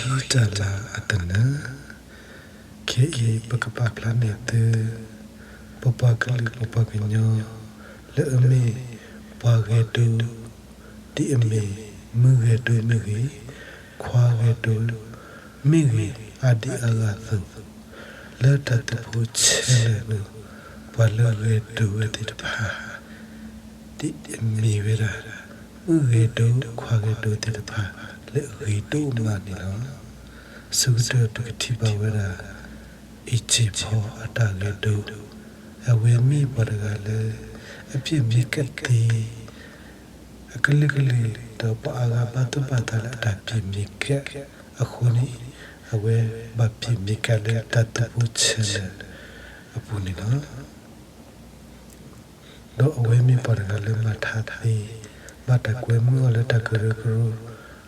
ခံတၢ်လၢအတနၢၤ, ခဲအံၤပကပာ်ဖျါန့ၢ်သု ပပှၤကလုာ်ပပှၤကညီ လၢအမ့ၢ်ပှၤဂဲၤဒိ ဒ်အမ့ၢ်မုၢ်ဂဲၤဒိမ့ၢ်ဂ့ၤ, ခွါဂဲၤဒိမ့ၢ်ဂ့ၤ အါဒံအါဂၤအသိး, လၢတၢ်သူၣ်ဖှံသးညီအပူၤ ပှၤလၢဂဲၤဒိဝဲသ့ၣ်တဖၣ် ဒ်အမ့ၢ်ဝဲဒၣ် မုၢ်ဂဲၤဒိခွါဂဲၤဒိသ့ၣ်တဖၣ် လၢအဂ့ၤဒိၣ်မးန့ၣ်လီၤ. ဆၢကတီၢ်ပကထံၣ်ဘၣ်ဝဲဒၣ် အ့ၣ်ကၠ့ၣ်ဖီအတၢ်ဂဲၤဒိ, အဝဲမ့ၢ်ပှၤတဂၤလၢ အပျဲၢ်မ့ၢ်ကဲသ့ အကလုာ်ကလုာ် ဒီးပှၤအါဂၤဘၣ်သူၣ်ဘၣ်သးလၢအတၢ်ပျဲၢ်မ့ၢ်ကဲအဃိန့ၣ်, အဝဲဘၣ်ပျဲၢ်မ့ၢ်ကဲလၢတၢ်သူၣ်ဖှံသးညီအပူၤန့ၣ်လီၤ. ဒီးအဝဲမ့ၢ်ပှၤတဂၤလၢမၤထါသ့, ဘၣ်တၢ်ကွဲမုာ်အီၤလၢတၢ်ကရၢကရိ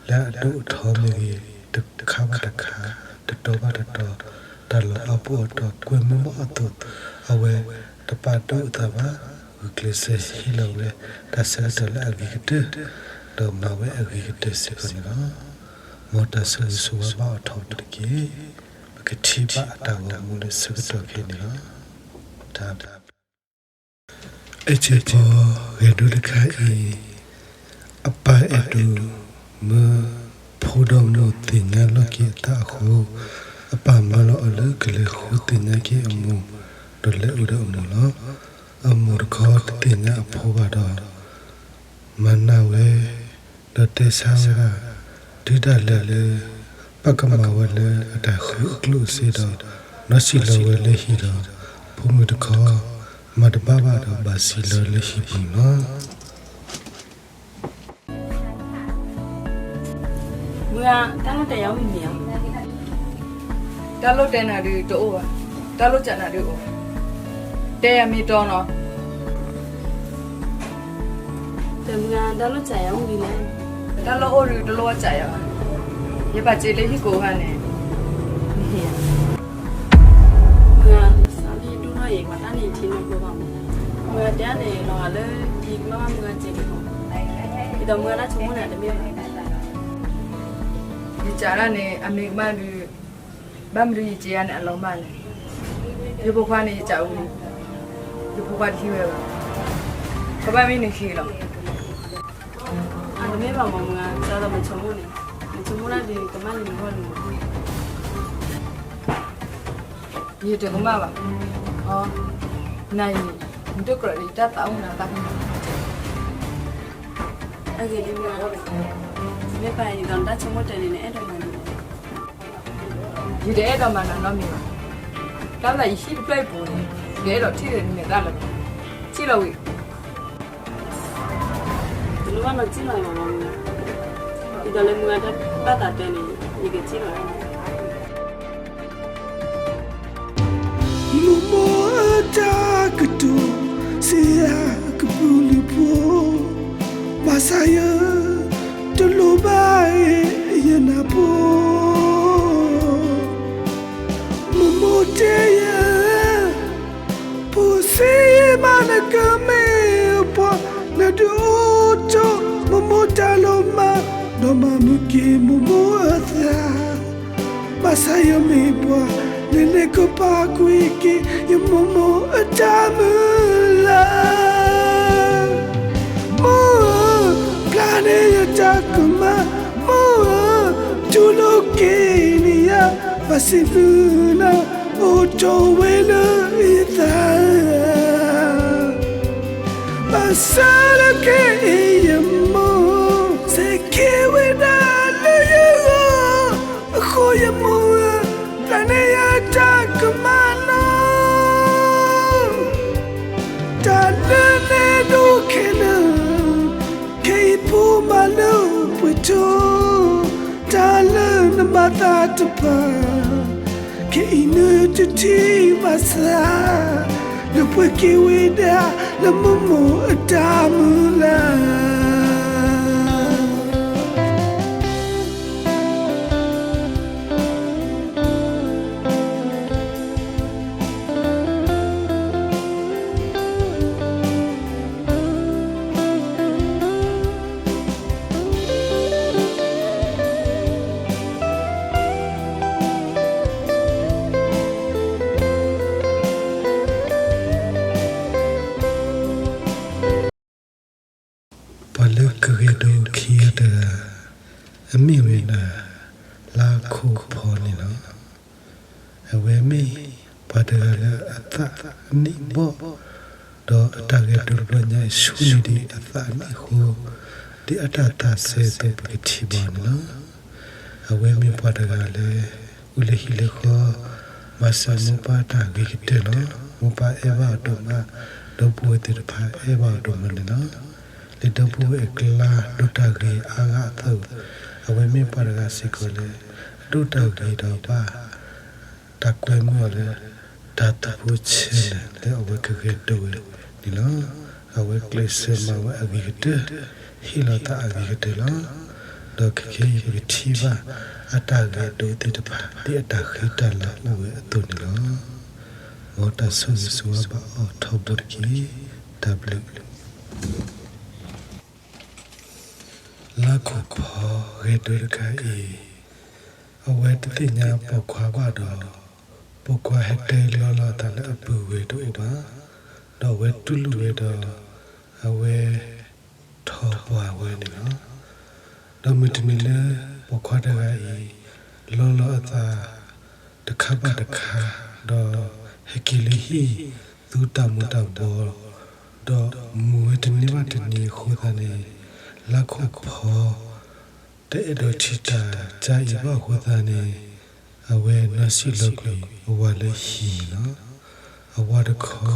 လၢအဒိၣ်အထီမ့ၢ်ဂ့ၤ, တခါဘၣ်တခါ, တတီဘၣ်တတီ, တၢ်လီၤအီၣ်ပှီၣ်အီၣ်တီကွဲမုာ်ဘၣ်အီၤအသိး, အဝဲတပာ်ဒိၣ်အသးဘၣ်, ဂုာ်ကျဲးစၢးဟ့ၣ်လီၤဝဲ တၢ်ဆၢကတီၢ်လၢအဂ့ၤကတၢၢ်, ဒီးမၤဝဲအဂ့ၤကတၢၢ်စ့ၢ်ကီးန့ၣ်လီၤ. မ်တၢ်ဆိၣ်ဂ့ၤဆိၣ်ဝါဘၣ်အီၤထီဘိတက့ၢ်. ပကထံၣ်ဘၣ်အတၢ်ဂီၤမူလၢဆၢကတီၢ်ခဲအံၤန့ၣ်လီၤ. တၢ်ဘျုး အ့ၣ်ကၠ့ၣ်ဖီဂဲၤဒိတခါအံၤ, အပၢ်အဲၣ်ဒိးမၢဖိဒီးမိၢ်သ့ၣ်ညါလီၢ်ခံအသးအဃိ, အပၢ်မၢလီၤအီၤလၢကလဲၤဃုသ့ၣ်ညါက့ၤအမိၢ်, ဒီးလဲၤအိၣ်ဒီးအမိၢ်လီၤ. အမိၢ်တခီတသ့ၣ်ညါအဖိဘၣ်ဒီး မၤနၢ်ဝဲ, ဒီးတဲဆါဝဲဒၣ် တုၤဒၣ်လဲာ်လၢ ဘၣ်ကမၤဝဲလၢအတၢ်ဃုအကျိၣ်အစ့ဒီး နီၢ်ဆံးလီၤဝဲလၢဟံၣ်ဒီး ဖိမုၣ်တခီ မၤတဘၣ်ဘၣ်ဒီးဘၣ်ဆံးလီၤလၢဟံၣ်ပူၤန့ၣ်လီၤ. မုၢ်ဂၤ, တၢ်လိၣ်တဲယၤအိၣ်မ့ၢ်ဧါ. တၢ်လိၣ်တဲနၤဒုးတအိၣ်ဘၣ်, တၢ်လိၣ်စံးနၤဒုးအိၣ်, တဲယၤမ့ၢ်တီနီၤ. တဲမုၢ်ဂၤ, တၢ်လိၣ်စံးယၤအိၣ်ဒ်လဲၣ်. တၢ်လိၣ်အိၣ်ဒုးတလိၣ်ဘၣ်စံးယၤဘၣ်, ယပာ်စ့လၢဟံၣ်ကိးဂၤန့ၣ်, မ့ၢ်ဟ့ၣ်ယၤ. မုၢ်ဂၤ, စးလံဒိၣ်ထီၣ်အံၤ ပှၤတၢ်န့ၣ်ထံနီတဘျီဘၣ်မး, မုၢ်ဂၤတဲန့ၣ် လီၤဂာ်လၢယကမၢဘၣ်မုၢ်ဂၤစ့န့ၣ်မး, ဒ်သိးမုၢ်ဂၤတၢ်ဆိကမိၣ်န့ၣ်တမ့ၢ်ဘၣ်. ယစံးဒၣ်န့ၣ် အမ့ၢ်ကမၣ်ဒုး, ဘၣ်မနုၤယစံးယၤန့ၣ်အလီၤမၢ်လဲၣ်. ယဖိခွါန့ၣ်ယစံးဝံၤ, ယဖိခွါတဟံးဝဲဘၣ်, ကဘၣ်မ့ၢ်နဟ့ၣ်လီၤ. အတမ့ၢ်ဘၣ်မးမုၢ်ဂၤ, ဒ်သိးနဆိကမိၣ်န့ၣ်, နဆိကမိၣ်ဒၣ်ဒုးကမၣ်န့ၣ်နဂီၢ်န့ၣ်မး. ယတကမၣ်ဘၣ်. အ, နၤအံၤန့ၣ်, နတကြၢးဒီးယတၢ်သးအိၣ်နၤသးကမၣ်. အဂ့ၢ်ဒ်မုၢ်ဂၤ, မ့ၢ်ပၢ်အံၤဒ်သိးနတၢ်ဆိကမိၣ်တဲန့ၣ် နအဲၣ်ဒိးမၤန့ၣ်, ယတအဲၣ်ဒိးမၤနၤနီတမံၤဘၣ်. တၢ်သးယဟံၣ်တဖျၢၣ်အံၤပူၤန့ၣ်, ယအဲၣ်ဒိးထံၣ်ဒီးနမဲာ်သၣ်လၢၤဘၣ်. ထံၣ်လီၤဝံၤ တလိၣ်ဘၣ်နီၤစံၣ်လီၤအံၤမးမုၢ်ဂၤ, ဒ်သိးလၢမုၢ်ဂၤတၢ်ဘၣ်သးတဲန့ၣ် ယကစံၣ်လီၤ. မိၢ်မိၢ်အတၢ်ကတိၤ စံးယၤကပုာ်လုးဖိ, ဘၣ်ဆၣ်ယတလိၣ်ဘၣ်ယနၢ်ဖိ. မိၢ်မိၢ်တဲယၤ ဖိဆံးမးနကမ့ၢ်ပှၤ နဒုးအိၣ်ထီၣ်မိၢ်မိၢ်တၢ်လီၤမၢ် ဒီးမၤမုာ်က့ၤမိၢ်မိၢ်အသး, ဘၣ်ဆၣ်ယမ့ၢ်ပှၤ နလဲၤကပာ်ကွံာ်က့ၤ ယမိၢ်မိၢ်အတၢ်မုၢ်လၢ်. မိၢ်ဧၢ, ဖျါန့ၢ်ယတၢ်ကမၣ်, မိၢ်ဧၢ, တူၢ်လိာ်က့ၤန့ၢ်ယၤ ဘၣ်စံးဘျုးနၤ အိၣ်ထီၣ်ဝဲလၢယသး ဘၣ်ဆၣ်လၢခဲအံၤယမိၢ် စဲးကဲဝဲဒၣ်လၢယဂီၢ်, အဃိယမိၢ်ဧၢ, ဖျါန့ၢ်ယတၢ်ကမၣ်နီၤ. တၢ်လၢနအဲၣ်ဒိးခဲလၢာ်, ခဲအံၤဖိမၤလၢပှဲၤထီၣ်, တၢ်လၢနဘၣ်သးတဖၣ် ခဲအံၤနတထံၣ်ဘၣ်ဆၣ်, နပှဲၤက့ၤဝဲဒၣ်လၢမိၢ်မိၢ်အတၢ်မုၢ်လၢ်. မ့ၢ်ဝဲဒၣ် လါခိၣ်ဖီန့ၣ်လီၤ. အဝဲမ့ၢ်ပှၤတဂၤလၢအသးနံၣ်ဘီၣ်, ဒီးအတၢ်ဂဲၤဒိတဘျီညါအံၤဆူန့ၣ်ဒံးအသးနံၣ်အဃိ, ဒ်အတၢ်သးစဲအသိးပကထံၣ်ဘၣ်န့ၣ်လီၤ. အဝဲမ့ၢ်ပှၤတဂၤလၢ အိၣ်လၢဟံၣ်လၢဃီ, မၤစၢၤမိၢ်ပၢ်တၢ်ဂ့ၤကတၢၢ်လီၤ. မိၢ်ပၢ်အဲၣ်ဘၣ်အီၤဒိၣ်မး, ဒီပုၢ်ဝဲၢ်သ့ၣ်တဖၣ်အဲၣ်ဘၣ်အီၤဒိၣ်မးန့ၣ်လီၤ. လၢဒီပုၢ်ဝဲၢ်အကျါဒိးတၢ်ဂ့ၤအါဂၤအသိး, အဝဲမ့ၢ်ပှၤတဂၤစ့ၢ်ကီးလၢ အဒိးတၢ်ဂ့ၤဒီးဘၣ် တၢ်ကွဲမုာ်အီၤလၢ တၢ်သူၣ်ဖှံဆဲးလဲၣ်လၢအဝဲကဂဲၤဒိဝဲန့ၣ်လီၤ. အဝဲကျဲးစၢးမၤဝဲအဂ့ၤကတၢၢ်, ဟ့ၣ်လီၤသးအဂ့ၤကတၢၢ်လီၤ. ဒီးခဲကနံၣ်အံၤပကထံၣ်ဘၣ် အတၢ်ဂဲၤဒိသ့ၣ်တဖၣ် ဒ်အတၢ်ဃ့တၢ်လၤအိၣ်ဝဲအသိးန့ၣ်လီၤ. မ်တၢ်ဆိၣ်ဂ့ၤဆိၣ်ဝါဘၣ်အီၤထီဘိတက့ၢ်. တၢ်ဘျုး လါခိၣ်ဖီဂဲၤဒိတခါအံၤ, အဝဲတသ့ၣ်ညါပိာ်ခွါဘၣ်ဒီး, ပိာ်ခွါဟဲတဲလီလီၤအသးလၢအပုၢ်ဝဲၢ်တအိၣ်ဘၣ်, ဒီးအဝဲတူၢ်လိာ်ဝဲဒီး အဝဲထီၣ်ပှၢ်ဝဲန့ၣ်လီၤ. ဒီးမုၢ်တနံၤလၢပိာ်ခွါတဂၤအံၤ လီလီၤအသး တခါဘၣ်တခါ, ဒီးဟဲက့ၤလၢဟံၣ်သူတၢ်မူၤတၢ်ဘှီး, ဒီးမူၤဝဲတနံၤဘၣ်တနံၤအဃိသတးန့ၣ်, လါခိၣ်ဖီ တအဲၣ်ဒိးထံၣ်တၢ်ကါအံၤဘၣ်အဃိသတးန့ၣ်, အဝဲနီၢ်စံၣ်လီၤကွံာ်အဝၤလၢဟံၣ်န့ၣ်လီၤ. အဝၤတခီ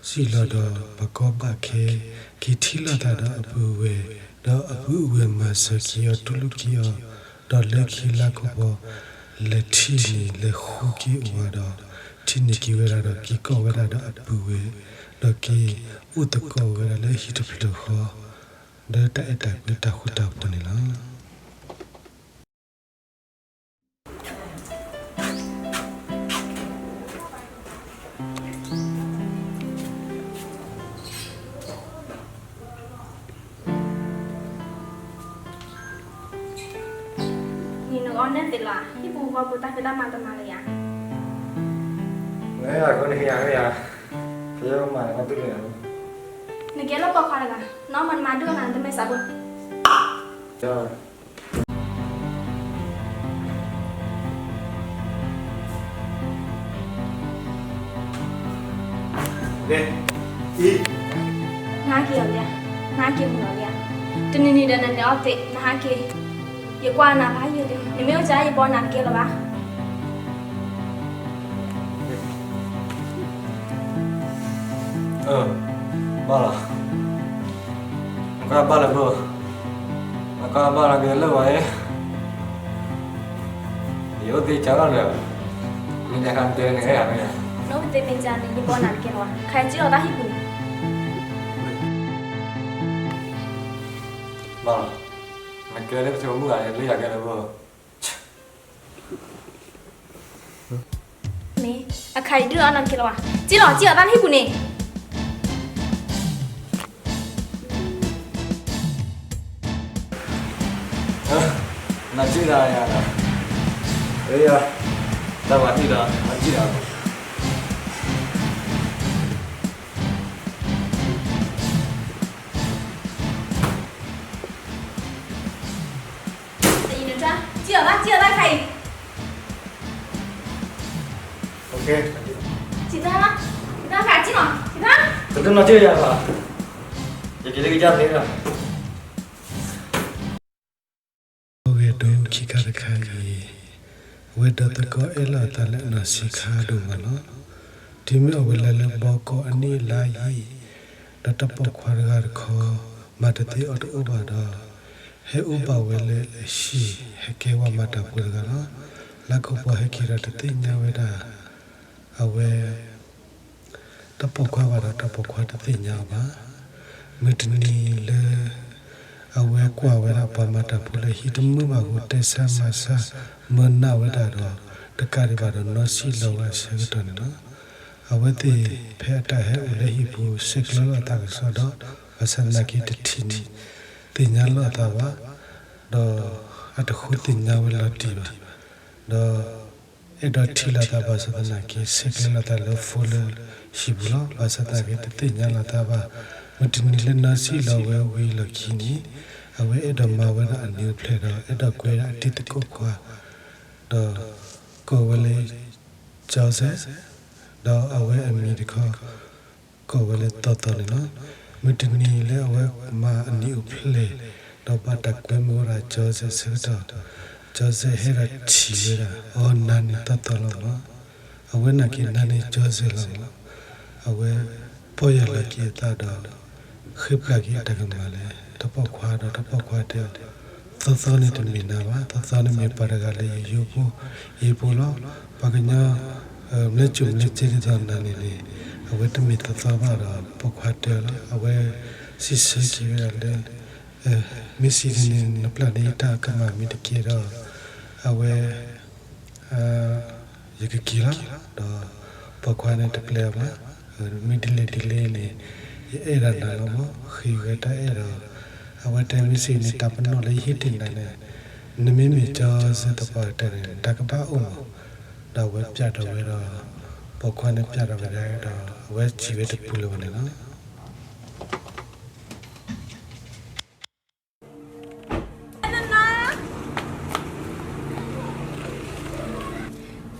စံၣ်လီၤဒီးပှၤကီဘၣ်ခဲ, က့ၤထံၣ်လိာ်သးဒီးအပုၢ်ဝဲၢ်, ဒီးအပုၢ်ဝဲၢ်မၤစၢၤက့ၤအီၤတူၢ်လိာ်က့ၤအီၤ, ဒီးလၢခံလါခိၣ်ဖီ လဲၤထံၣ်န့ၢ်လဲၤဃုက့ၤအဝၤဒီး ထံၣ်န့ၢ်က့ၤဝဲဒၣ်ဒီးက့ၤကိးဝဲဒၣ်ဒီးအပုၢ်ဝဲၢ်, ဒီးက့ၤအိၣ်သကိးဝဲဒၣ်လၢဟံၣ်တဖျၢၣ်ဃီ, လၢတၢ်အဲၣ်တၢ်ကွံတၢ်ဃူတၢ်ဖိးန့ၣ်လီၤ. နဂီၢ်နဲၣ်သ့လီၤ, ဟံၣ်ပူၤဃီပူၤတၢ်ဖံးတၢ်မၤတမၤလၢၤယၤ. နကဲလၢပိာ်ခွါတဂၤ, နီၢ်မၤနမၤဒိၣ်နၤတမ့ၢ်စးဘိ. နဟးက့ၤအီၤလံဧါ, နဟးက့ၤမုာ်လီၤလံဧါ, တနံၤနံၤဒီးနန့ၢ်အီၣ်သ့, နဟးက့ၤ, ယကွၢ်နၤဖးယံာ်လံ, နမ့ၢ်အိၣ်ကါယဘီနၤတကဲလၢၤဘၣ်. ဘၣ်လီၤ, နကွၢ်ဘၣ်လၢၤဘၣ်, နကွၢ်ဘၣ်လၢၤက့ၤလၢၤဘၣ်အံၤ, ယအိၣ်သ့ကၢလီၤဒီး, မ့ၢ်တခါတဲနကဲယၤမ့ၢ်ဧါ, နအိၣ်သ့မ့ၢ်ကၢန့ၣ် ယဘီနၤတကဲလၢၤဘၣ်, ခါစံၣ်လီၤတၢ်ဟံၣ်ပူၤန့ၣ်. ဘၣ်လီၤ, နကဲလၢပဆိကမိၣ်ဂၤန့ၣ် လၢယၤကဲလၢၤဘၣ်. မ့ၢ်အခါအံၤဒုးအီၣ်နၤတကဲလၢၤဘၣ်, စံၣ်လီၤ, စံၣ်လီၤတၢ်ဟံၣ်ပူၤန့ၣ်. နစံၣ်လီၤယၤလီၤ, တၢ်ဘၣ်ဟံၣ်လီၤ, နစံၣ်လီၤ. စံၣ်လီၤ, စံၣ်လီၤတၢ်ခါအံၤ. စံၣ်လီၤ, စံၣ်လီၤခါ, စံၣ်လီၤ, စံၣ်လီၤ. တနီၤစံၣ်လီၤယၤလီၤ, ယက့ၤလၢကစၢ်ဖဲလီၤ. ဂဲၤဒိခံခါတခါအံၤ, အဝဲဒီသကိးအဲၣ်လီၤအသးလၢအနီၢ်ဆံးခါဒိၣ်မးလီၤ. တုၤမ့ၢ်အဝဲလဲၤလၢဘီကီၢ်အနံၣ်အလါယံၤ, ဒီးတၢ်ပိာ်ခွါတဂၤတခီ, မၤတသ့အီၤတအိၣ်ဘၣ်ဒီး, ဟဲအိၣ်ဘၣ်ဝဲလၢအဟံၣ် ဟဲကဲဝဲမၤတၢ်ဖိတဂၤလီၤ. လါခိၣ်ဖီဟဲက့ၤဒီးတသ့ၣ်ညါဝဲဒၣ်, အဝဲ တၢ်ပိာ်ခွါဘၣ်ဒီးတၢ်ပိာ်ခွါတသ့ၣ်ညါအီၤဘၣ်. မုၢ်တနံၤလၢ အဝဲကွၢ်ဝဲဒၣ်ပှၤမၤတၢ်ဖိလၢဟံၣ်တမုာ်ဘၣ်အဃိ တဲဆါမၤဆါ မၢနးဝဲဒၣ်ဒီး တကးဒံးဘၣ်ဒီးနီၢ်ဆံးလီၤဝဲအဆၢကတီၢ်န့ၣ်လီၤ. အဝဲသ့ၣ်ဖဲအတၢ်ဟဲအိၣ်လၢဟံၣ်ပူၤ ဆဲးကျၢလိာ်အသးကစီဒီး ဘၣ်ဆၣ်သနာ်က့တထံၣ်န့ၣ် သ့ၣ်ညါလိာ်အသးဘၣ်, ဒီးအတဃုသ့ၣ်ညါဝဲလီၤတံၢ်ဘၣ်, ဒီး အဲၣ်ဒိးထံၣ်လိာ်သးဘၣ်ဆၣ်သနာ်က့ ဆဲးကျၢလိာ်သးလၢဖိလၢဟံၣ်ပူၤလီၤ. ဘၣ်ဆၣ်သနာ်က့တသ့ၣ်ညါလိာ်သးဘၣ်. မုၢ်တနံၤလၢနီၢ်ဆံးလီၤဝဲဝံၤလီၢ်ခံန့ၣ် အဝဲအဲၣ်ဒိးမၤဝဲဒၣ်အနံၤအိၣ်ဖျဲၣ်ဒီး အဲၣ်ဒိးကွဲဒၣ်အတံၤသကိးခွါ, ဒီးကိးဝဲလၢ ကၠီစဲး, ဒီးအဝဲအမံၤတခီ ကိးဝဲလၢသီသီန့ၣ်လီၤ. မုၢ်တနံၤလၢအဝဲမၤအနံၤအိၣ်ဖျဲၣ် ဒီးဘၣ်တၢ်ကွဲမုာ်ဝဲဒၣ်ကၠီစဲးဆၢကတီၢ်, ကၠီစဲးဟဲဒီးထံၣ်ဝဲဒၣ် အီၤနၤန့ၣ်သီသီလီၤမး. အဝဲနာ်က့ၤနၤန့ၣ်ကၠီစဲးလီၤမး. အဝဲပီၢ်ယၢ်လီၤက့ၤအသးဒီး ဃ့ပျၢ်က့ၤအတၢ်ကမၣ်လၢ တပိာ်ခွါဒီးတပိာ်ခွါတဲအီၤ, သီသီန့ၣ်တမ့ၢ်နၤဘၣ်, သီသီန့ၣ်မ့ၢ်ပှၤတဂၤလၢယယိဖိ ယဟံၣ်ဖိလီၤ. ပှၤကညီ မ့ၢ်စူၢ်မ့ၢ်စ့ဒ်သိးနၤန့ၣ်န့ၣ် အဝဲတမ့ၢ်သီသီဘၣ်ဒီး ပိာ်ခွါတဲအီၤလီၤ. အဝဲစံးဆၢက့ၤဝဲဒၣ်လၢ မ့ၢ်စံးဒ်န့ၣ် နပျၢ်န့ၢ်ယတၢ်ကမၣ်မ့ၢ်တကဲဒီး အဝဲ ယကက့ၤလီၤ. ဒီးပိာ်ခွါန့ၣ်တပျဲအီၤဘၣ်. မ့ၢ်ဒ်လဲၣ်ဒ်လဲၣ်န့ၣ် ယအဲၣ်ဒိးနၤလီၤမး, ဃ့ဝဲတၢ်အဲၣ်ဒီး အဝဲတဲမ့ၢ်စံးန့ၣ် တၢ်ပနီၣ်လၢယဟ့ၣ်တ့ၢ်နၤန့ၣ် နမ့မ့ၢ်ကၠီစဲးသပှၢ်တၢၢ်န့ၣ် တၢ်ကဘၣ်အိၣ်မး. ဒီးအဝဲပျၢ်ဒီးဝဲဒီး ပိာ်ခွါန့ၣ်ပျၢ်ဒီးဝဲဒၣ်ဒီး အဝဲစံးဝဲတပူၤလၢၤဘၣ်န့ၣ်လီၤ.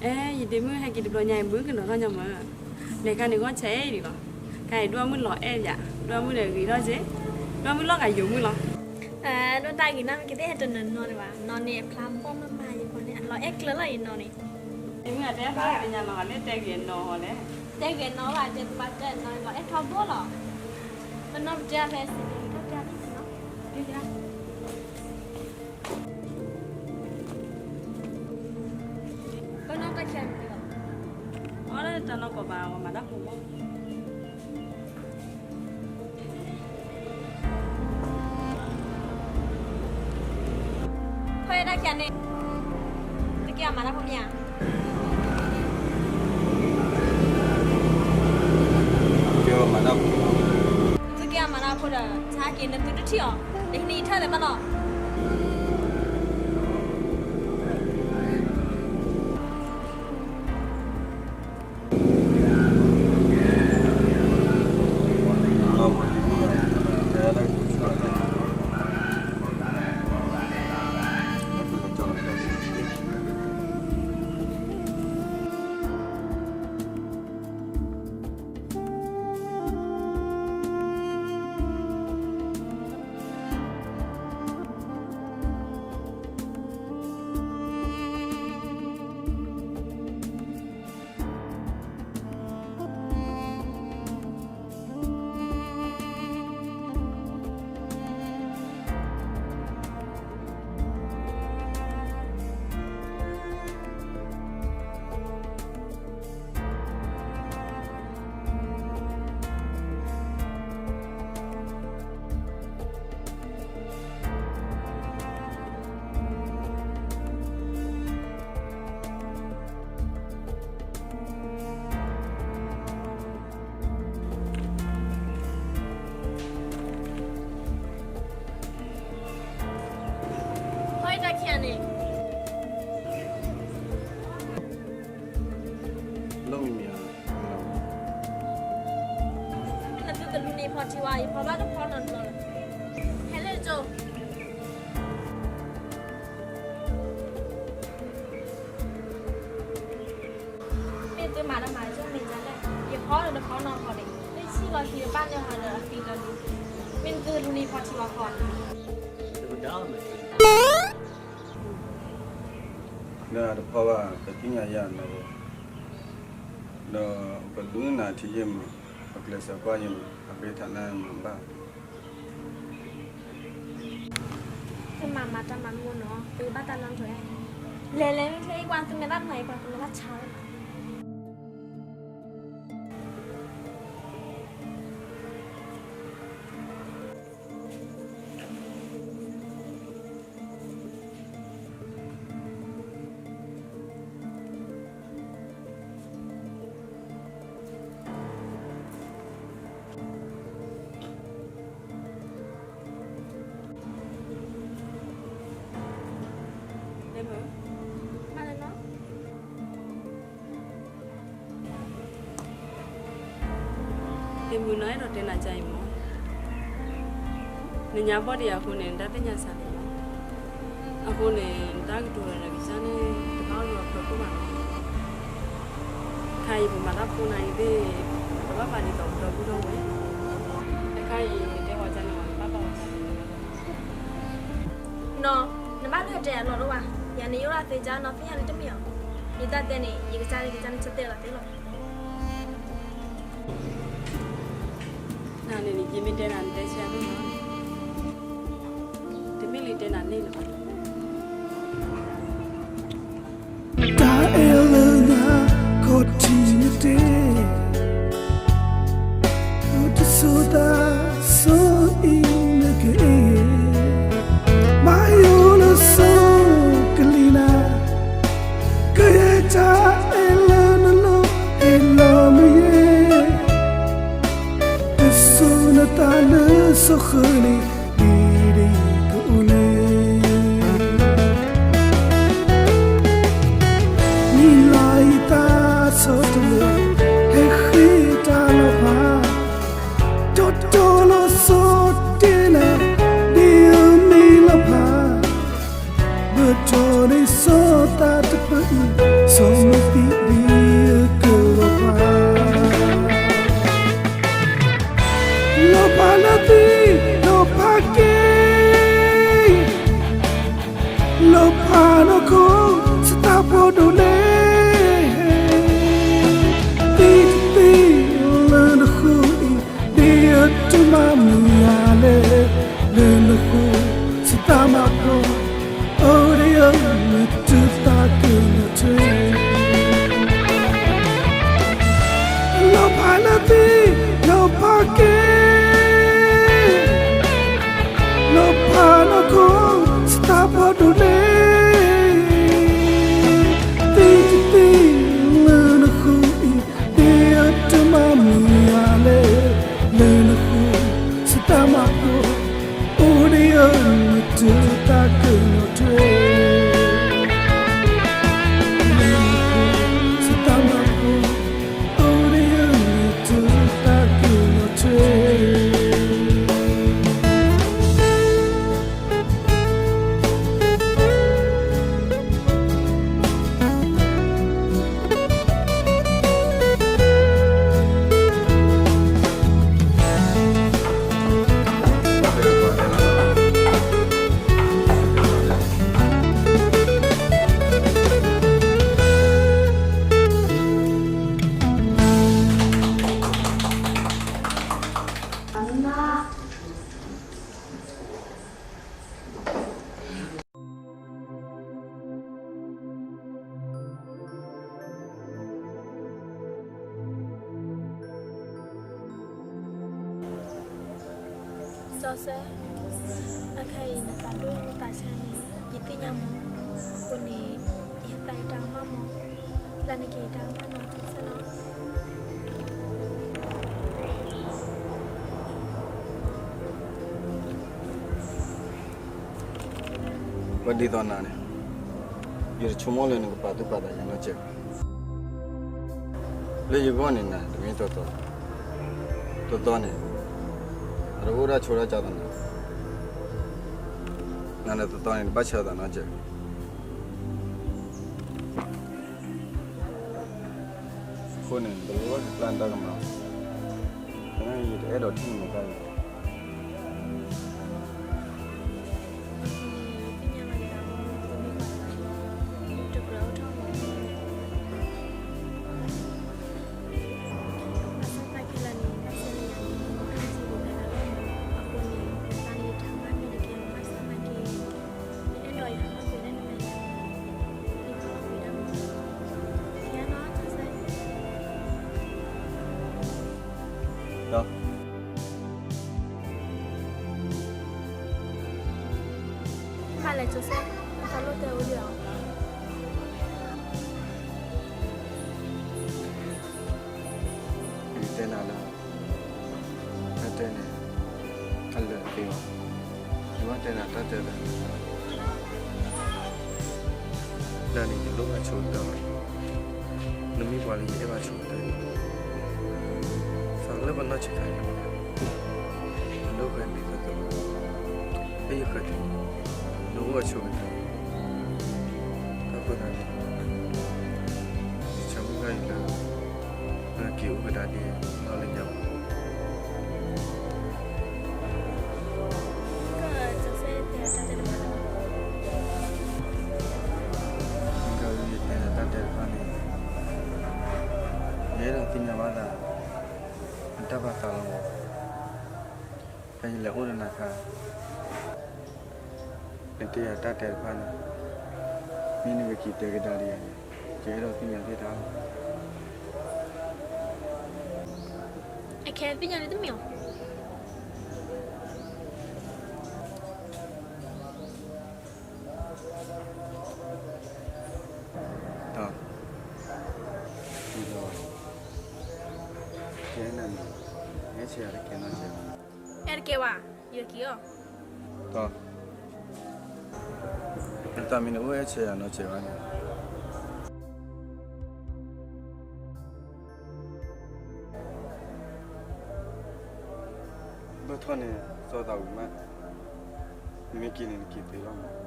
အဲ ယဒ့မုၣ်ဟဲက့ၤတဘျီညါအံၤ မုၢ်ကနီၤထီၣ်ညီမး, နဲခါန့ၣ်ဂီၢ်ဆဲးအံၤဒံးလီၤ. ခါအံၤဒွၣ်မုၣ်လီၤအဲၣ်ယၤ, ဒွၣ်မုၣ်ဒီးဂ့ၤထီၣ်က့ၤ, ဒွၣ်မုၣ်လီၤဂာ်ယိာ်မုၣ်လီၤ. ဒိၣ်တၢ်ဂ့ၤနီၢ်မ့ၢ်ကသ့ၣ်ဟဲတနီၤနီၤဒံးဘၣ်, နီၢ်န့ၣ်အဖျါဘီၣ်မးမးယၤဃီန့ၣ် လီၤအဲၣ်ကျၢၤလီၤယနီၢ်န့ၣ်. ဒ့မုၣ်အတဲဖဲပညါနီၢ်ဂၤမ့ၢ်တဲဂ့ၤအနီၢ်ဟီလဲၣ်. တဲဂ့ၤအနီၢ်ဘၣ် တဲပှၤတဲအနီၢ်လီၤအဲၣ်ထီဘိလီၤ. ပနီၢ်ပတဲဖဲစံးန့ၣ် ထီၣ်တဲန့ၣ်နီၢ်, ဒ်လဲၣ် ပနီၢ်တၢ်ခံးန့ၣ်လီၤ. အီၣ်လၢတၢ်နီၢ်ကီၢ်ဘၣ် ဝဲမၤတၢ်ဖိမး. ဖဲတၢ်ခံးန့ၣ် သုက့ၤအီၤမၤတၢ်ဖိမ့ၢ်ဧါ. က့ၤအီၤမၤတၢ်ဖိ, သုက့ၤအီၤမၤတၢ်ဖိဒီး ဆါက့ၤနသုတထံၣ်အီၤ, နဟံးနံၤထၢၣ်လၢၤဘၣ်လီၤ. ဟီၣ်တၢ်ခံးန့ၣ် လီၤမံၤမံၤဧါ, မ့ၢ်နသုတလူၤန့ၣ် ဖီၣ်ထံဝါ ယဖီၣ်ဘၣ်တဖီနီတဘျီလီၤ. ဟဲလၢကၠိ မ့ၢ်သုမၤတၢ်မၤကၠိမ့ၢ်ဒ်လဲၣ်, ယဖီဒီးတဖီနီတဖီန့ၣ် မ့ၢ်ဆံၣ်လီၤခံတဘၣ်န့ၣ်ဟီဒီးအသံလီၤလံ. မ့ၢ်နသုတလူၤန့ၣ် ဖီၣ်ထံဝါဖီ ဒီးတဖီဘၣ် ပသ့ၣ်ညါယၤနီၢ်, ဒီးပဒုးနၤထံယဲၢ်မး, ပကျဲးစၢးကွၢ်ယဲၢ်မး, အဃ့ထးနါမးဘၣ်. သုမၤမၤတၢ်မၤမူနီၢ်, သုဘၣ်တၢ်နီတဂၤ, လဲၤလဲၤမ့ၢ်ချ့ ကွၢ်သုမဲာ်ဘၣ်တမၤ ကွၢ်သုမဲာ်ဘၣ်ဆါလီၤ. တမုာ်နီၢ်အဲၣ်ဒိးတဲနၤကအံၤမး. နညါဘီၣ်ဒံးအဃိန့ၣ် နတၢ်သ့ၣ်ညါစှၤလီၤ. အဃိန့ၣ် နတၢ်ကတိၤဒီးကစၢ်န့ၣ် တဘၣ်အိၣ်ဒီးအဖၢခိၣ်ဘၣ်နီၤ. ခဲအံၤပမၤတၢ်ဖိနၤအံၤသ့ၣ် ပကဘၣ်ပာ်ဒ်သိးပဒီပုၢ်ဒီဝဲၢ်. ခဲအံၤ နတဲဝဲဒ်န့ၣ် နဘၣ်ပာ်ဝဲဒ်န့ၣ်လီၤ. နီၤ, နဘၣ်လၢတဲအလီၢ်ဒိၣ်ဘၣ်, ယၤန့ၣ်ယအိၣ်ဒီးသ့ကၢ်နီၤ သ့ၣ်ညါလၢတမ့ၢ်အီၤ, ယတၢ်တဲန့ၣ် ယကစၢ်လၢကစၢ်န့ၣ် ဆၢတဲာ်လီၤသ့လီၤ. နန့ၣ် ယမ့ၢ်တဲနၤ နတဲဆံးအါမး, တမ့ၢ်လၢယတဲနၤန့ၣ်လီၤ. တၢ်အဲၣ်လၢနၤ ခီၣ်ထံးနတဲ, အိၣ်တဆိသးဆိအံၤနကအ့ၣ်, ဘၣ်ယိၣ်လၢဆိကလံၤနၤ, ကယဲၢ်တၢ်အဲၣ်လၢနလိၤ ဟ့ၣ်လီၤမ့ၢ်ယဲ, တစိၤနသးလၢဆိဃၢၤန့ၣ် ဒ်ဒ်ကအိၣ်န့ၣ် မံၤလၤယသးဆီတလဲ ဟဲဃ့တၢ်လီၤဖး, တီတီလီၤဆီတဲနၤ ဒ်အမံၤလီၤဖး, ဘၣ်တီန့ၣ်ဆီသးတဖျၢၣ်အံၤ ဆီမ့ၢ်သံဒ်အကလီၤဖး လီၤဖးလၢသံ လီၤဖးက့ၤ, လီၤဖးနီၢ်ခိ စတၢ်ဖီဒိၣ်လဲၣ်, သံတသံလၢနဃိအံၤ ဒ်အတမၤမုာ်ယၤလဲၣ်, လၢနဃိ စတၢ်မၤဖျိ အိၣ်ဒံးဧၢ မုၢ်တသးကညီၤထွဲ လီၤဖးလၢသံ လီၤဖးက့ၤ, လီၤဖးနီၢ်ခိ စတၢ်ဖီဒိၣ်လဲၣ်, သံတသံလၢနဃိအံၤ ဒ်အတမၤမုာ်ယၤလဲၣ်, လၢနဃိ စတၢ်မၤဖျိ အိၣ်ဒံးဧၢ မုၢ်တသးကညီၤထွဲ စတၢ်မၤဖျိ အိၣ်ဒံးဧၢ မုၢ်တသးကညီၤထွဲ စီၤစဲ, အခဲအံၤနသးဒိၣ်နသးဆါန့ၣ် ယသ့ၣ်ညါမး, အဃိန့ၣ် ယသးယတၢ်ကမၣ်မး, လၢနက့ၤယတၢ်ကမၣ်နီၤ စီၤစဲနီၤ. ပှၤဒ်သိးနၤန့ၣ် ယတဆိကမိၣ်လၢနကပာ်သူၣ်ပာ်သးယၤနီတစဲးဘၣ်. လၢယဂီၢ်န့ၣ် နၤတမ့ၢ်သီသီ, သီသီန့ၣ် အတအိၣ်ဒၣ်ဆိဒၣ်ကၢ်သးနၤ, နၤန့ၣ်သီသီန့ၣ် တဘၣ်ဆၢသးနီတစဲးဘၣ်. အဃိန့ၣ် နတလိၣ်ဘၣ်ပျၢ်နတၢ်ကမၣ်, သနာ်က့ ယတအဲၣ်ဒိးထံၣ်နသးလၢၤဘၣ်. မ့ၢ်လဲၤကၠိစဲ, နသးလိၣ်တဲအိၣ်ဒံးဧါ. ယတဲနၤလၢ တၢ်တဲန့ၣ် အလၢာ်သ့ဘၣ်. ယဘၣ်တဲနၤတၢ်တဲလၢ နၤန့ၣ် ယလိၣ်ဘၣ်ဆိကတၢၢ်လီၤ. နမ့ၢ်ပှၤလၢယအဲၣ်ဘၣ်ဆိကတၢၢ်န့ၣ်, သးလၢပနီၢ်ဆံးခါန့ၣ် နဒိၣ်ဃဲၤဒ်သိးသိး ဖဲယဃၢၤတနံၤ နအိၣ်အဆိကတၢၢ်, တၢ်ဃိသတးန့ၣ် ယဆၢမုၢ်လၢ်အံၤလၢ နက့ၤအိၣ်ကဒါက့ၤနီၢ်လၢညါဘၣ်. မ့ၢ်ကယတဲတၢ်တဲတဖၣ်န့ၣ် ယအဲၣ်ဒိးသ့ၣ်ညါဘၣ်သး နတၢ်ဘၣ်သးလီၤမး. ဖဲယလဲၤအိၣ်ဒီးနၤအခါ နတဲယၤတၢ်တဲတဖၣ်န့ၣ် မ့ၢ်နကက့ၤတဲကဒါဒီးယၤန့ၣ် ယအဲၣ်ဒိးသ့ၣ်ညါသ့ၣ်တၢ်လီၤ. အခဲသ့ၣ်ညါန့ၣ်တမ့ၢ်အီၤ ဒီး ကဲနၤန့ၣ် ဟဲဆဲးယၤတကဲနီၢ်ဆဲးဘၣ်. အဲတကဲဘၣ်, ယက့ၤအီၤ. ဒီး နတၢ်မ့ၢ်နအိၣ်ဟဲဆဲးယၤနီၢ်ဆဲးဘၣ်န့ၣ် ဘၣ်ထီၣ်န့ၣ် စီၤသးဝံၤမး, နမ့ၢ်က့ၤန့ၣ် နက့ၤသ့လီၤမး.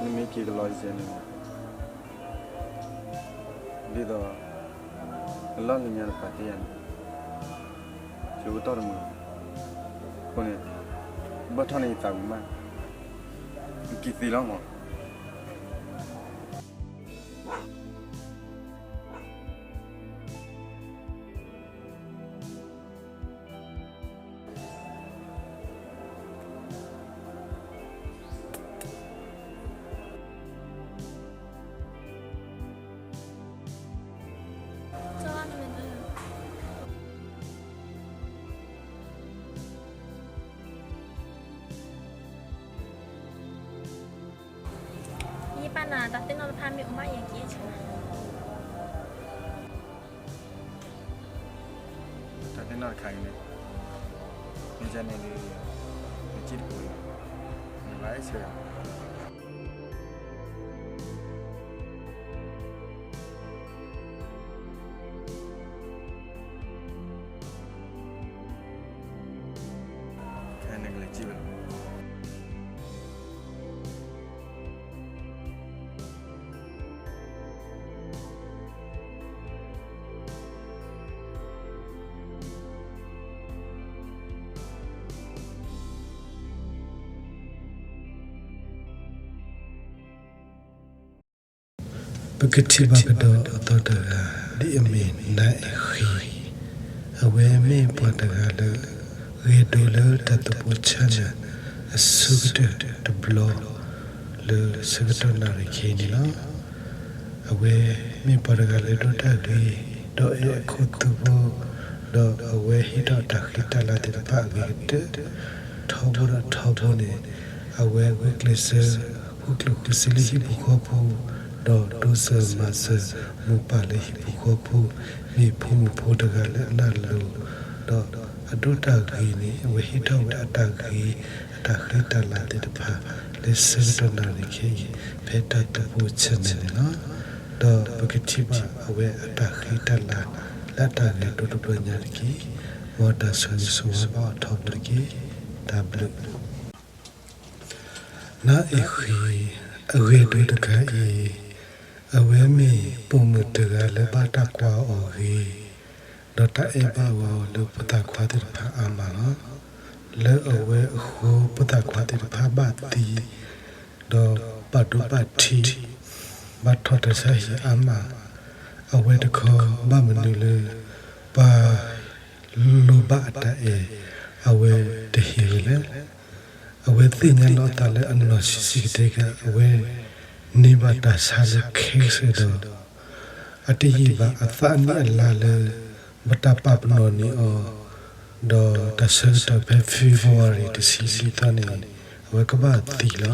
နမ့ၢ်က့ၤကလီယဲန့ၣ် ဒ်သိး နလီၢ်နညါတပာ်တ့ၢ်ယၤန့ၣ် ယအိၣ်တီၢ်တမုာ်. အဃိန့ၣ် ဘၣ်ထီၣ်န့ၣ်ယသးဝံၤမး, နက့ၤသ့လီၤမး. ယပာ်နၤတၢ်သ့ၣ်နီၣ်တဖၣ်မ့ၢ်အိၣ်မး ယက့ၤဆၢ. တၢ်သ့ၣ်နီၣ်တခါအံၤန့ၣ် မ့ၢ်ကန့ၣ်ဒီး နစံၣ်တပူၤအံၤ နဘၣ်အဲၣ်ဆၢယၤ ခဲနကလဲၤစံၣ်ဝဲလီၤ. ပကထံၣ်ဘၣ်ကဒီးအသီတဂၤ ဒ်အမ့ၢ်နၤအဲၣ်ဃံ, အဝဲမ့ၢ်ပှၤတဂၤလၢ ဂဲၤဒိလၢတၢ်သူၣ်ပိာ်ဆၢနၢ် အဆိကတၢၢ်တဘျီ လၢဆၢကတီၢ်နၣ်ရံၣ်ခဲအံၤန့ၣ်လီၤ. အဝဲမ့ၢ်ပှၤတဂၤလၢဒိးတၢ်ဂ့ၤ ဒီးအဲၣ်အခိၣ်သူဖိ, ဒီးအဝဲဟ့ၣ်ထီၣ်တၢ်ဃံတၢ်လၤသ့ၣ်တဖၣ်အဂ့ၤကတၢၢ်, ထီဘိဒီးထီဘိန့ၣ် အဝဲဂုာ်ကျဲးစၢး ဃုကျိၣ်ဃုစ့လၢဟံၣ်ပူၤဃီပူၤ, ဒီးတိစၢၤမၤစၢၤမိၢ်ပၢ်လၢဟံၣ်ပူၤဃီပူၤ, မ့ၢ်ဖိမုၣ်ဖိတဂၤလၢအနၢ်လိၤ, ဒီးအဒိးတၢ်ဂ့ၤန့ၣ် အဝဲဟ့ၣ်ထီၣ်ဝဲအတၢ်ဂ့ၤ အတၢ်ဃံတၢ်လၤသ့ၣ်တဖၣ် လၢဆၢကတီၢ်နၣ်ရံၣ်ခဲအံၤ ဖဲတၢ်သူၣ်ပိာ်ဆၢနၢ်န့ၣ်လီၤ. ဒီးပကထံၣ်ဘၣ်အဝဲအတၢ်ဃံတၢ်လၤ လၢအတၢ်ဂဲၤဒိတဘျီညါတက့ၢ်. မ်တၢ်ဆိၣ်ဂ့ၤဆိၣ်ဝါဘၣ်အီၤထီဘိတက့ၢ်. တၢ်ဘျုး နၤအဲၣ်ဃံ အဂဲၤဒိတဂၤအံၤ, အဝဲမ့ၢ်ပိာ်မုၣ်တဂၤလၢဘၣ်တၢ်ကွၢ်အီၤဂ့ၤ, ဒီးတၢ်အဲၣ်ဘၣ်အီၤလၢဖိသၣ်ခွါသ့ၣ်တဖၣ်အါမးလီၤ. လၢအဝဲအဃိဖိသၣ်ခွါသ့ၣ်တဖၣ်ဘၣ်သံ, ဒီးဘၣ်ဒိဘၣ်ထံး, ဘၣ်ထီၣ်တၢ်ဆါဟံၣ်အါမး, အဝဲတခီဘၣ်မနုၤလၢ ပှၤ လိၣ်ဘၣ်အတၢ်အဲၣ် အဝဲတဟ့ၣ်ဝဲလဲၣ်. အဝဲသ့ၣ်ညါလီၤအသးလၢအနီၢ်ဆံးဆံးကတဲာ်ကတီၤ အဝဲန့ၢ်ဘၣ်တၢ်ဆါလၢခဲကစၢၢ်ဒီး အတယံာ်ဘၣ်အသးနံၣ်အလါလၢ ဘၣ်တၢ်ပာ်ပနီၣ်န့ၢ်အီၤ ဒီးတၢ်ဆၢကတီၢ်ဖဲ February တဆံလွံၢ်သီန့ၣ် အဝဲကဘၣ်သံလီၤ.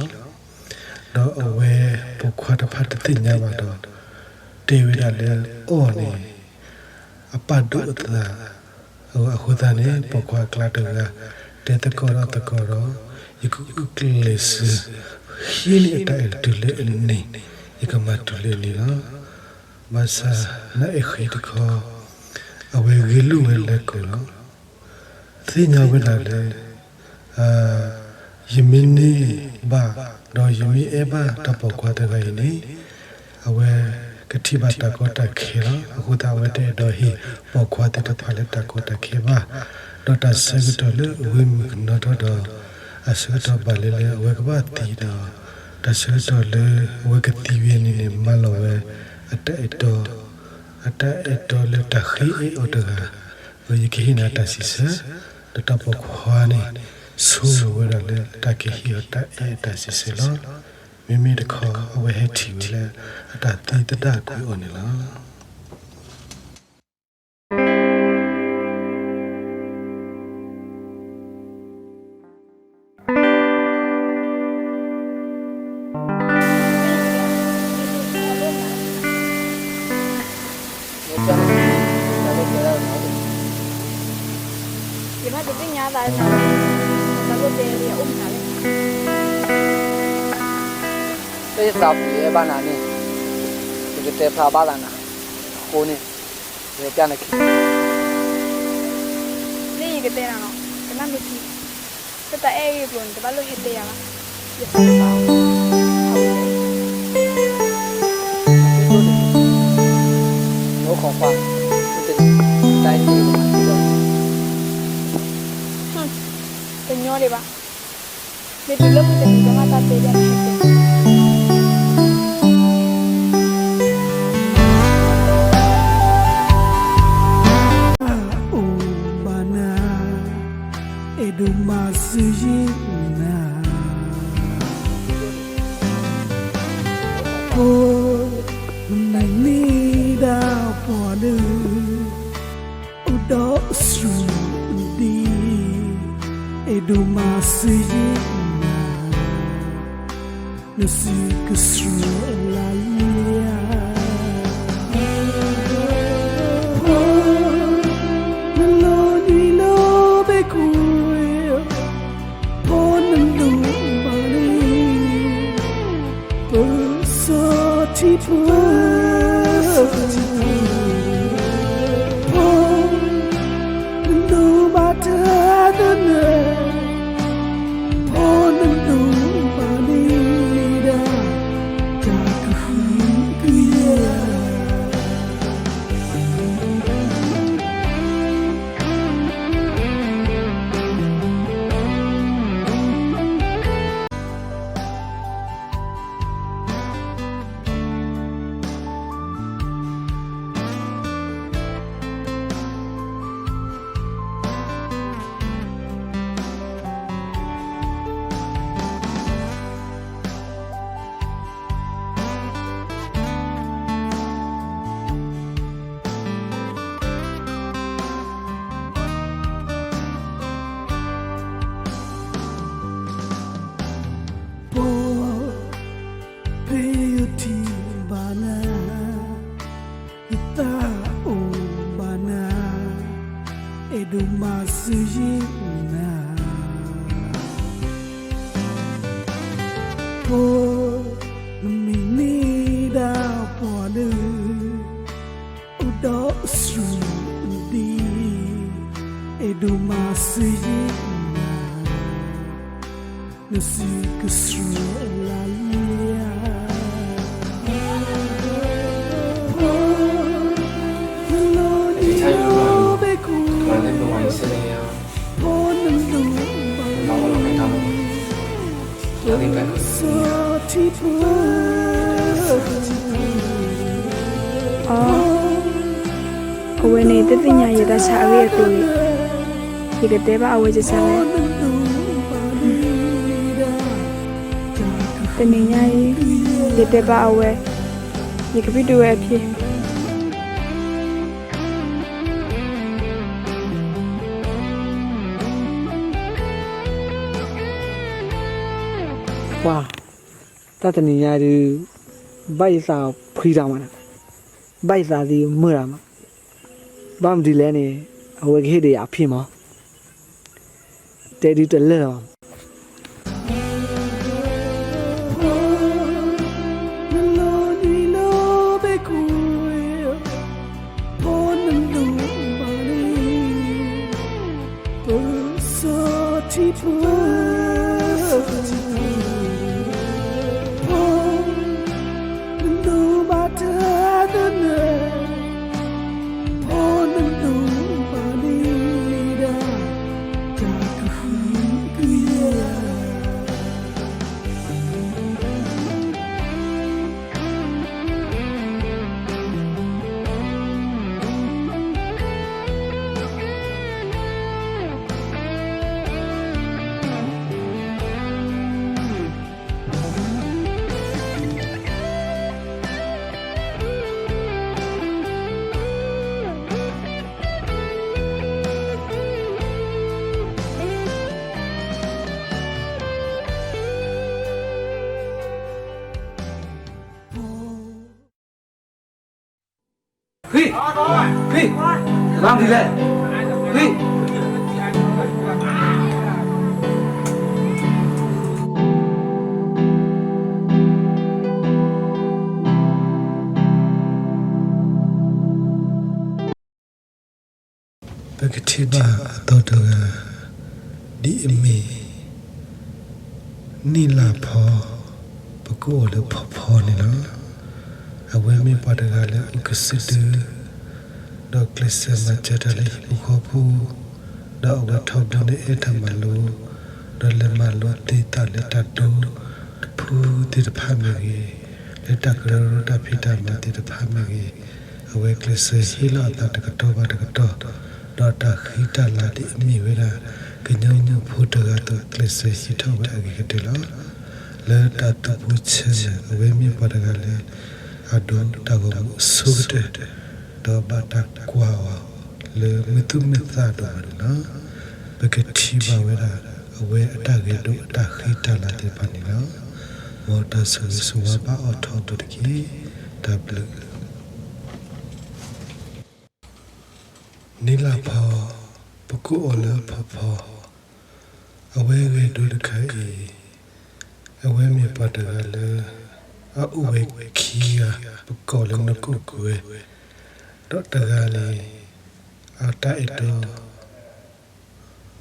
ဒီးအဝဲပိာ်ခွါတဖၣ်တသ့ၣ်ညါဘၣ်ဒီး တဲဝဲဒၣ်လၢအီၤန့ၣ် အပာ်ဒိၣ်အသး, အဃိသတးန့ၣ် ပိာ်ခွါအကျါတဂၤ တဲသကိးဒီးသကိးဒီး ယကဂုာ်ကျဲးစၢး ဟံးန့ၢ်အတၢ်အဲၣ်တုၤလၢအန့ၣ်, ယကမၤတုၤလၢအန့ၣ်လီၤ. ဘၣ်ဆၣ် နၤအဲၣ်ဃံတခီ အဝဲဂ့ၤလိာ်ဝဲလဲၤကိာ်လီၤ. သ့ၣ်ညါဝဲဒၣ်လၢ ယမ့ၢ်န့ၢ်ဘၣ် ဒီးယမ့ၢ်အဲၣ်ဘၣ်တၢ်ပိာ်ခွါတဂၤအံၤန့ၣ် အဝဲကထံၣ်ဘၣ်တၢ်ကီတၢ်ခဲလီၤ. အဃိသတး အဝဲတအဲၣ်ဒိးဟ့ၣ်ပိာ်ခွါသ့ၣ်တဖၣ်လၢတၢ်ကီတၢ်ခဲဘၣ်. ဒီးတၢ်ဆၢကတီၢ်လၢအဝဲမုၣ်ကနီၤထီၣ်ဒီး အဆၢကတီၢ်ဘၣ်လဲၤလၢအဝဲကဘၣ်သံဒီး တၢ်ဆၢကတီၢ်လၢအဝဲကသံဝဲန့ၣ်န့ၣ် မၤလီၤဝဲ အတၢ်အဲၣ်တီ အတၢ်အဲၣ်တီလၢတၢ်ဃ့အဲၣ်အီၤတဂၤ, ဒီးယကဟ့ၣ်နၤတၢ်စံးဆၢ, ဒီးတၢ်ပိာ်ခွါန့ၣ် ဆိကမိၣ်ဝဲဒၣ်လၢတၢ်ကဟ့ၣ်အီၤတၢ်အဲၣ်အတၢ်စံးဆၢလီၤ. မ့မ့ၢ်တခီ အဝဲဟဲထံၣ်ဝဲလၢ အတၢ်သံသဒၣ်ကွံာ်အီၤန့ၣ်လီၤ. ယဘၣ်တသ့ၣ်ညါသးနၤ, တၢ်လၢတဲလၢယအိၣ်မနုၤလဲၣ်. လၢယသးပူၤယအဲၣ်ဘၣ်နၤန့ၣ် ယကတဲဖျါဘၣ်သးနၤ, အဃိန့ၣ် ယကနၣ်နခံ, လၢယကတဲနၤလီၤ, ကနၣ်မ့ၢ်ခံ, လၢတၢ်အဲၣ်ဂ့ၢ်အကျိၤန့ၣ် တဘၣ်လိၣ်ဟဲတဲယၤဘၣ်, ယသးပူၤ, အဝဲ တညီဒံးဘၣ်, မ့ၢ်တုၤလၢမုၢ်တနံၤ ကမၣ်တၢ်တဲဒ်န့ၣ် အိၣ်ဘၣ်နၤ, အဲၣ်ဒိးမၤစၢၤယဲနၤ, ဖိ နမ့ၢ်န့ၢ်ဒၣ်ပှၤလၢ အိၣ်ဒီးစူၢ်ဒံ, အဲၣ်ဒိးမၤစၢၤယဲနၤ, နစံးကစၢ်လၢယၤ, ဖိ နလီၤနံၤလီၤဘဲခိၣ်, ဖိနဒိးဘၣ်လံ, ပစီထံဖိ, ဖိ နဒိးဘၣ်တၢ်တနၢၤ, ဖိနဒိးဘၣ်န့ၣ်ဒၣ် တၢ်ကဟုကယာ်. ဖိ ဖဲယထံၣ်ဘၣ်နၤ, ယသးအိၣ်ဘၣ်နၤ, အဲၣ်ဒိးမၤစၢၤယဲနၤ, ဖိ နမ့ၢ်န့ၢ်ဒၣ်ပှၤလၢ အိၣ်ဒီးစူၢ်ဒံ, အဲၣ်ဒိးမၤစၢၤယဲနၤ, နစံးကစၢ်လၢယၤ, နလီၤနံၤလီၤဘဲခိၣ်, ဖိနဒိးဘၣ် အီ, အဝဲန့ၣ်တသ့ၣ်ညါယတၢ်ဆါအဂ့ၢ်အကျိၤန့ၣ်, ယကတဲဘၣ်အဝဲကစၢ်လဲၣ်. တနံၤညါအံၤ ယတဲဘၣ်အဝဲ, ယကဘၣ်ဒိဝဲအဖံး ပှၤ, တၢ်တနံၤညါဒုး ဘၣ်ယသးဖှံတၢ်မးနၤ, ဘၣ်ယသးသံမုာ်တၢ်မး, ဘၣ်မနုၤလဲၣ်န့ၣ် အဝဲကဟ့ၣ်ဒံးယၤအဖံးမး, တဲဒုးတလၢာ်လီၤ. နလီၤနံၤလီၤဘဲခိၣ်, ဖိနဒိးဘၣ်လံ, ဖိ ဖံ, လၢဒ်လဲၣ်, ဖံ. ပကထံၣ်ဘၣ်အသီတဂၤ ဒ်အမ့ၢ် နံၣ်လၢ်ဖီ, ပကိးအီၤလၢဖီဖီန့ၣ်လီၤ. အဝဲမ့ၢ်ပှၤတဂၤလၢအိၣ်ကစုဒု, ဒီးကျဲးစၢးမၤစၢၤတၢ်လၢဟံၣ်ဖိဃီဖိ, ဒီးအဝဲထီဘိန့ၣ်အဲၣ်တၢ်မၤလိ, ဒီးလဲၤမၤလိသ့တၢ်လၢတၢ်ဒိတဖုသ့ၣ်တဖၣ်မ့ၢ်ဂ့ၤ, လၢတၢ်ကရၢကရိတၢ်ဖံးတၢ်မၤသ့ၣ်တဖၣ်မ့ၢ်ဂ့ၤ, အဝဲကျဲးစၢးဟ့ၣ်လီၤအသးတကတီၢ်ဘၣ်တကတီၢ်, ဒီးတၢ်ဃံတၢ်လၤဒ်အမ့ၢ်ဝဲဒၣ် ကညီမုၣ်ဖိတဂၤအသိး ကျဲးစၢးဟ့ၣ်ထီၣ်ဝဲအဂ့ၤကတၢၢ်လီၤ. လၢတၢ်သူၣ်ဖှံသးညီ အဝဲမ့ၢ်ပှၤတဂၤလၢ အဒိတၢ်ဂီၤမူအဆိကတၢၢ်, ဒီးဘၣ်တၢ်ကွၢ်အီၤလၢမုၢ်သူၣ်မုၢ်သးဒိၣ်မးန့ၣ်လီၤ. ပကထံၣ်ဘၣ်ဝဲဒၣ် အဝဲအတၢ်ဂဲၤဒိအတၢ်ဃံတၢ်လၤသ့ၣ်တဖၣ်န့ၣ်လီၤ. မ်တၢ်ဆိၣ်ဂ့ၤဆိၣ်ဝါဘၣ်အီၤထီဘိတက့ၢ်. တၢ်ဘျုး နံၣ်လၢ်ဖီ, ပကိးအီၤလၢဖီဖီ, အဝဲဂဲၤဒိတခါအံၤ, အဝဲမ့ၢ်ပှၤတဂၤလၢ အအိၣ်ဝဲခံဂၤ, ပကိးလၢနီၢ်ကိၣ်ကွဲ, ဒီးတဂၤန့ၣ် အတၢ်အဲၣ်တီ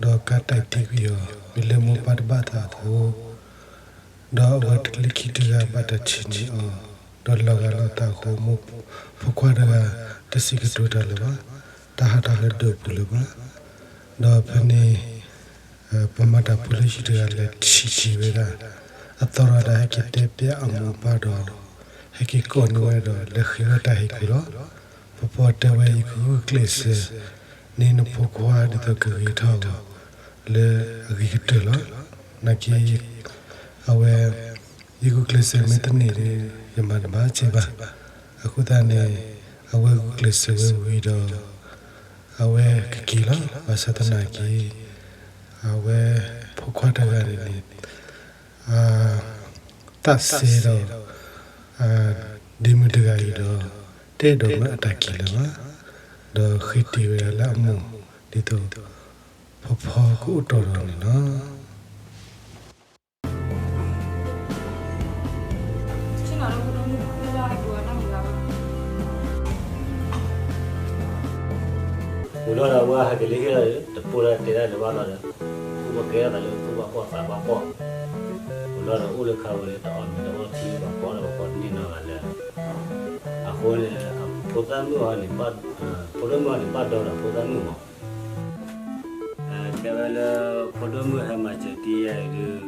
ဒီးကါတၢ်တံကွံာ်အီၤ မ့ၢ်လၢမိၢ်ပၢ်တဘၣ်သးအဃိ, ဒီးအဝဲတကလုာ်ခံတဂၤဘၣ်တၢ်ဆံးန့ၢ်အီၤ, ဒီးလီၤဂာ်လိာ်သးအဃိ မိၢ်ဖိခွါတဂၤ တစံးကတိၤတၢ်လၢၤဘၣ်, တဟးထီၣ်လၢဒၢးပူၤလၢၤဘၣ်. ဒီးဖဲန့ၣ် ပှၤမၤတၢ်ဖိလၢဟံၣ်တဂၤလဲၤထံၣ်က့ၤဝဲဒၣ်, အသီဒီးဟဲက့ၤတဲပျဲအမိၢ်အပၢ်ဒီး ဟဲက့ၤကိးန့ၢ်ဝဲဒီး လဲၤဃ့ဝဲတၢ်ဟ့ၣ်ကူၣ်လီၤ. ဖီဖီတဲဝဲ ယကဂုာ်ကျဲးစၢးန့ၢ်နဖိခွါဒ်သိးကဂ့ၤထီၣ်အဂီၢ် လၢအဂ့ၤကတၢၢ်လီၤ. နာ်က့ အဝဲ ယဂုာ်ကျဲးစၢးမ့ၢ်တန့ၢ်ဒီး ယမၤတဘၣ်စ့ၢ်ဘၣ်. အဃိသတးန့ၣ် အဝဲဂုာ်ကျဲးစၢးဝဲဝံၤဒီး အဝဲကက့ၤလီၤ. ဘၣ်ဆၣ်သနာ်က့ အဝဲဖိခွါတဂၤန့ၣ်န့ၣ် သးစဲဒီး ဒ့မုၣ်တဂၤအံၤဒီး တအဲၣ်ဒိးမၢအတၢ်က့ၤလၢၤဘၣ်, ဒီးဃ့တ့ၢ်ဝဲဒၣ်လၢအမိၢ် ဒ်သိး ဖီဖီကအိၣ်တီဒီးန့ၣ်လီၤ. ဝံၤလီၤဒီးအဝဲဟဲက့ၤလၢဟံၣ်လီၤဒီး တပိၢ်လၢတဲဒၣ်လၢဘၣ်လီၤဒီး အိၣ်ပကဲထီၣ်သးလၢသူၣ်ဘၣ်ဖှီၣ်သးဘၣ်ဖှီၣ်, ဝံၤလီၤဒီးအိၣ်လၢခါဝဲလၢတအီၣ်မ့ၤတအီထံဘၣ်ဖှီၣ်ဒီးပှၤကိးန့ၢ်နီၢ်ဂၤလၢာ်, အဃိန့ၣ် ဖိသၣ်မုၣ်အီၤန့ၣ် ဖိဒိၣ်မုၣ်အီၤန့ၣ် ဘၣ်ဒီဒီးဖိသၣ်မုၣ်မး တဲဝဲလၢ ဖိဒိၣ်မုၣ်ဟဲမၤစၢၤတံၢ်ယၤအံၤဒုး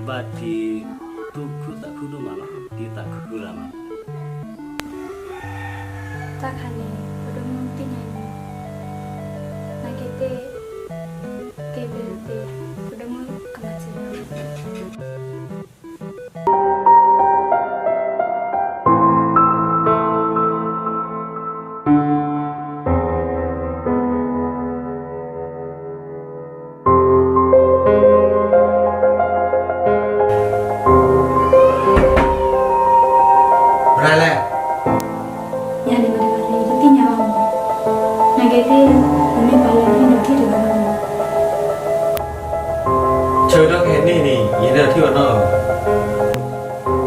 ဘၣ်တံၢ်သူၣ်ခုသးခုဒိၣ်မးလီၤ, တံၢ်သးခုလၢမး, တၢ်ခါန့ၣ် ဖိဒိၣ်မုၣ်သ့ၣ်ညါအံၤ, နာ်က့သ့ၣ်, သ့ၣ်ဘ့ၣ်သ့ၣ်, ဖိဒိၣ်မုၣ်ကမၤစၢၤ ပရၤလဲၣ်, ယၤန့ၣ်မတၤလဲၣ် ယတသ့ၣ်ညါဘၣ်မး, နာ်က့သ့ၣ်, နမ့ၢ်ပှၤလၢနအဲၣ်ဒိးထံၣ်တဂၤလီၤမး, ဆၢကတီၢ်ခဲအံၤန့ၣ် ယအဲၣ်ဒိးထံၣ်ဘၣ်နီၤ, န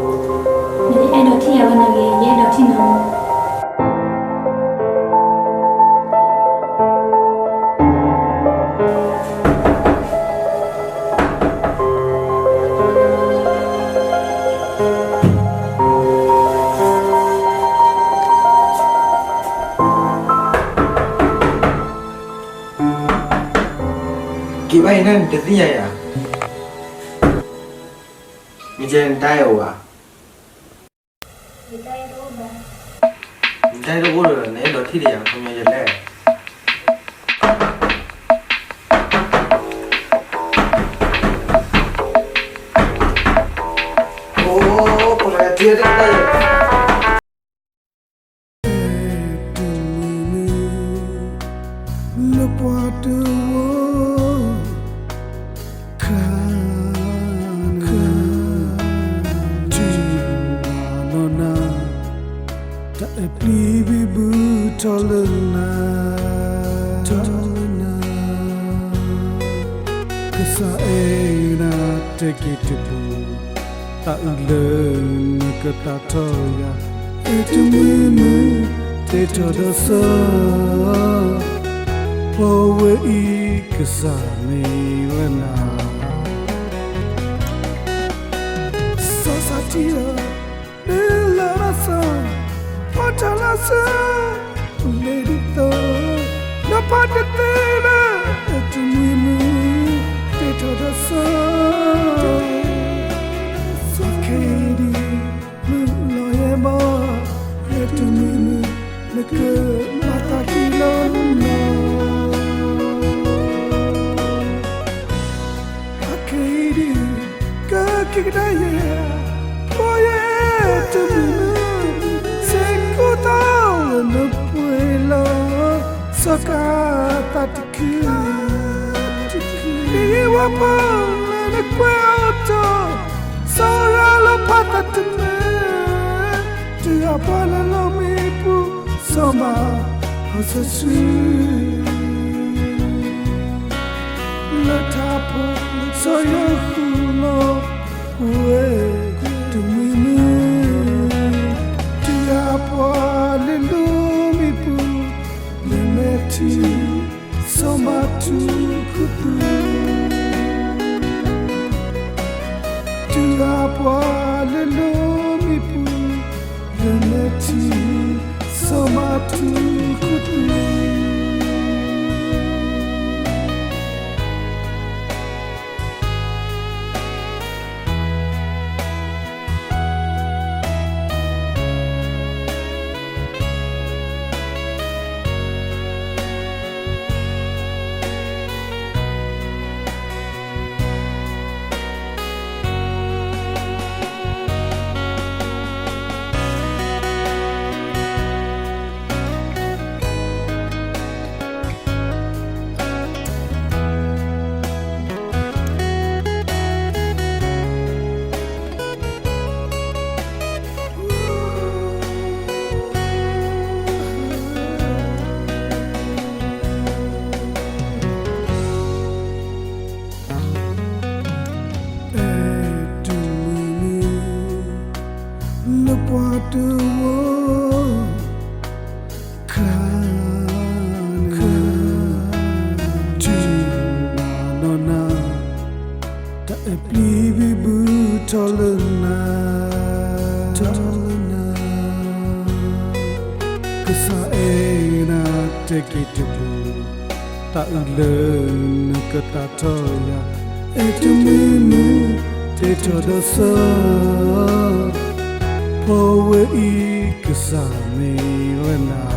အဲၣ်ဒိးထံၣ်ယၤဝဲနာ်က့ ယအဲၣ်ဒိးထံၣ်နၤလီၤ. က့ၤဘၣ်အံၤန့ၣ် နတသ့ၣ်ညါယၤ, မ့ၢ်ကဲနတၢ်အဲၣ်အိၣ်ဘၣ်, နတၢ်အဲၣ်တအိၣ်ဒီး နအဲၣ်ဒိးထံၣ်ဒီးယၤ ခီပညီယလဲၣ်, အိၣ်, ခီပညီယထံၣ်တၢ်အဲၣ် လၢပှၤတဝၢ ခါ, ခါ, ထံၣ်ဘၣ်နီၢ်နၤ, တၢ်အဲၣ်ပျံၤဘံဘူ ထီၣ်လၢနၤ, ထီၣ်လၢနၤ, ကစၢ်အဲၣ်နၤတက့ၢ်တပူၤ, သးအုးလၢနကသးထီၣ်ယၤ, အဲၣ်တမုာ်မုာ်, တဲထီၣ်ဒီးစီၤ, ပဝဲအံၤကစၢ်မ့ၢ်ဝဲနၤ စီၤစၤတံဒီး နလီၤဘၣ်စီၤ, ဖီၣ်တၢ်လၢစီၤ, လဲၤဒ်သိး, နဖီၣ်တသ့လၢ, အဲၣ်တမုာ်မုာ်, တဲထီၣ်ဒီးစီၤ, စီၤခဲအံၤဒ်, မုၢ်လီၤယဲဘီ, အဲၣ်တမုာ်မုာ်, နကမၤသးကံၢ်လီၤနီၤ အခဲအံၤဒ်, ကက့ၤကဒါယဲ, ပယဲၢ်တမုာ်မုာ်, စ့ၢ်ကီးသးလၢနပှဲၤလီၤ, စီၤကၤသးတခု, နယံၤဝဲပှၤလၢနကွဲးအီၤတီၤ, စီၤရၤလီၤဖးသးတမံၤ, တုၤအပှၤလၢလီၢ်မံပူၤ, စီၤမၤ, ဟီၣ်စီဆှံ လၢထးဖိ, စီၤယိၤဃုလီၤ, ဝဲတမံၤမံၤ, တုၤအပှၤလၢလီၢ်မံပူၤ, လၢမဲာ်ထံ, စီၤမၤထူခူသူၣ်, တုၤအပှၤလၢလီၢ်မံပူၤ, လၢမဲာ်ထံ, စီၤမၤထူခူသူၣ် အဲၣ်တမုာ်မုာ်, လၢပှၤတဝၢ, ခါ, ခါ, ထံနီၢ်နၤ, တၢ်အဲၣ်ပျံၤဘံဘူထီၣ်လၢနၤ, ထီၣ်လၢနၤ, ကစၢ်အဲၣ်နၤတက့ၢ်တပူၤ, သးအုးလၢနကသးထီၣ်ယၤ, အဲၣ်တမုာ်မုာ်, တဲထီၣ်ဒီးစီၤ, ပဝဲအံၤကစၢ်မ့ၢ်ဝဲနၤ